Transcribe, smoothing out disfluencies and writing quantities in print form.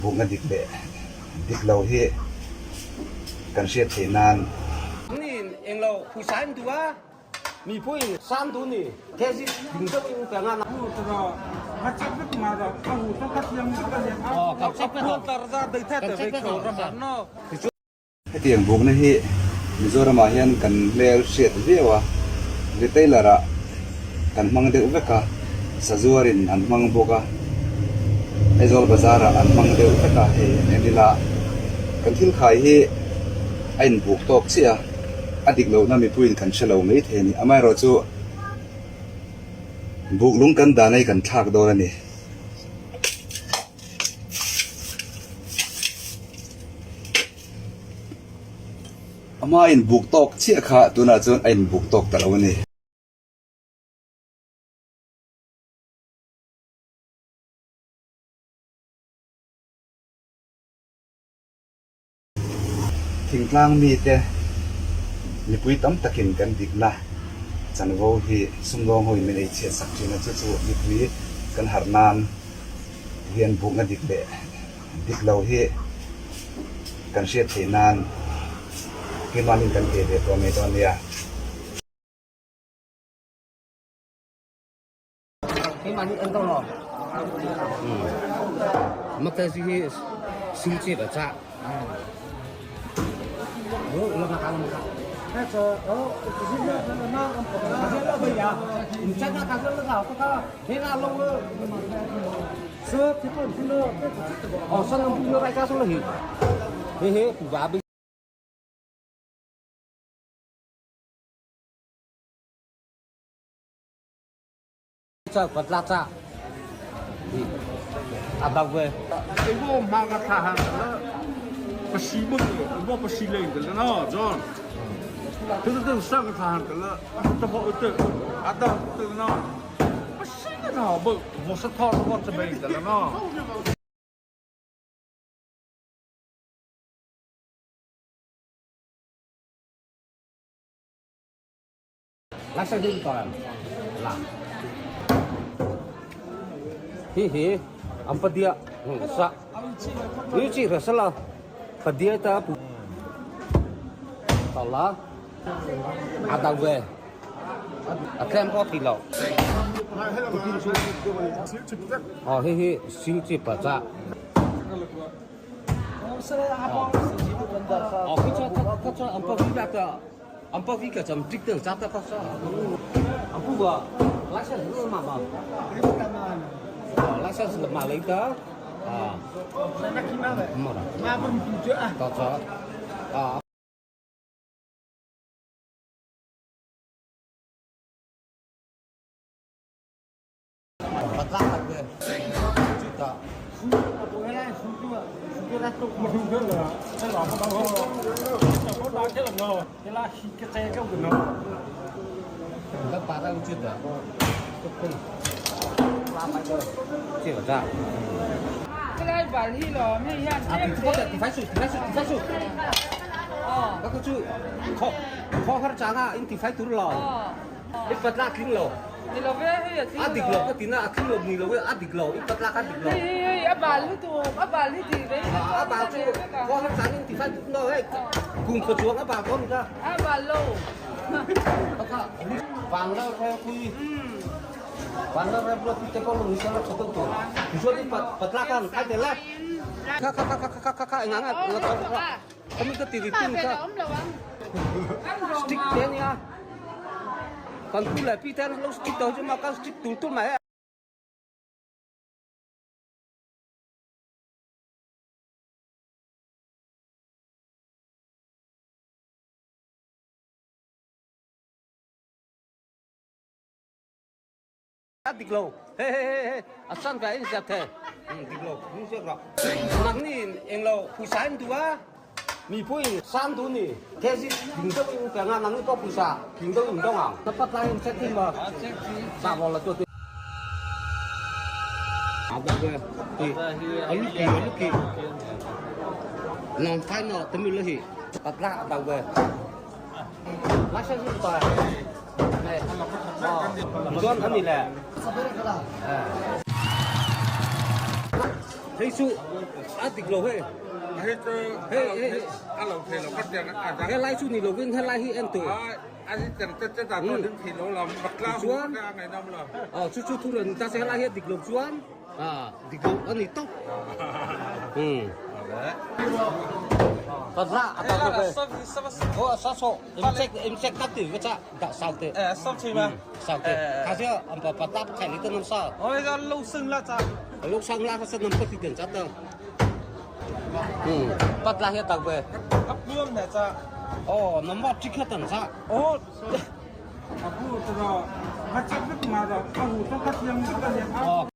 Bukna dik leh dik lo hi kan hriat theih nan. Niin englo pawisa in duh a, mipui san duh ni. Thezi ding deuh in ka ngan a. Hetiang bukna hi Mizoramah hian kan hmel hriat viau a, retailer ah kan hmang deuh vek a, sazuarin an hmang bawk a, Aizawl bazar ah an hmang deuh vek a, hei an en ila kan thil khai hi a inbuk tawk chiah a, a dik lohna mipuiin kan hre lo mai thei a ni. Amaherawhchu buk lung kan dan a hi kan thlak dawn a ni. Ama a inbuk tawk chiah kha tunah chuan a inbuk tawk ta lo a ni. Thingtlang mite mipui tam takin kan dikna chanvo hi sumdawng hoin min ei chhiat sak thin a, chu chu mipui kan harh nan hian bukna dik leh dik lo hi kan hriat theih nan keimahnin kan pe ve tawh mai dawn nia. Keimahni an to lo. Maktazi hi sil chip a cah. Hihi an padia sa ni chi ra sala padia ta pu tala a dau ve a tlem pawh ti lo aw hihi sil chip a cha aw khi cha kha cha an pa vi ta An pa vi ka cham tik te cha ta ta sa. An pu ba license lu ma ma. License la ma lấy ta. À. Ta cha. À. I patla a tling lo. Ni lo ve hei a tling lo. A dik lo ka ti na a tling lo ni lo e a dik lo i patla kha a dik lo. Hei hei hei a bal lutuk a bal hi ti ve hi A bal chu khaw har chang in ti fai tuk no hei kum khaw chuang a bal dawn ka. A bal lo. Ka vang la re pui. Vang la re pui te pawh lung hi chuan a tha deuh tur. Tichuan i patla khan khai tel a. Kha kha kha kha kha kha engang a la kha. Kami ka ti ri tin kha. Stick te nia. Kan pu leh pi te an lo stick tawh hi chu ma kan stick tul tul mai. A dik lo he he he he a san ve in ziak the dik lo in ziak rawh nang ni eng lo pawisa in duh a mipui in san duh ni the zi ding deuh in ka nga nang ni pawh pawisa ding deuh in dawng ang ka pat lai in check thin maw za vawl la tu ti a ba ke ti a lu ki a lu ki nong phai no tamil la hi pat la dau ve la sa zu ta Chuan an ni le. Hei chu a dik lo hei. Hei chu Hei hei a lo thei lo ka tiang a dang. Helai chu ni lovin helai hi en tur. A hi tiang te te dan pawh ding thei lo lam bakla hu Chuan te a ngaihnawm lo. Aw chu chu thu rawn ta se helai hi a dik lo chuan a dik lo a ni tawp. Um. Patra a ta lo Ô sa so em check em check các tử cái cha đã sao thế 哎，上去吗？ sao thế khá chưa ông bà bà táp khai lý tân năm sao 我那个肉身那张， lúc sang la sẽ nằm có thị trường chắc đâu ừ bắt la hiện tại về 啊，不用那张。 ồ nó mót trích hết tận sao 哦， A bu chu ro a chak vek ma ro a hu chu ka thiam vek a nia. ồ.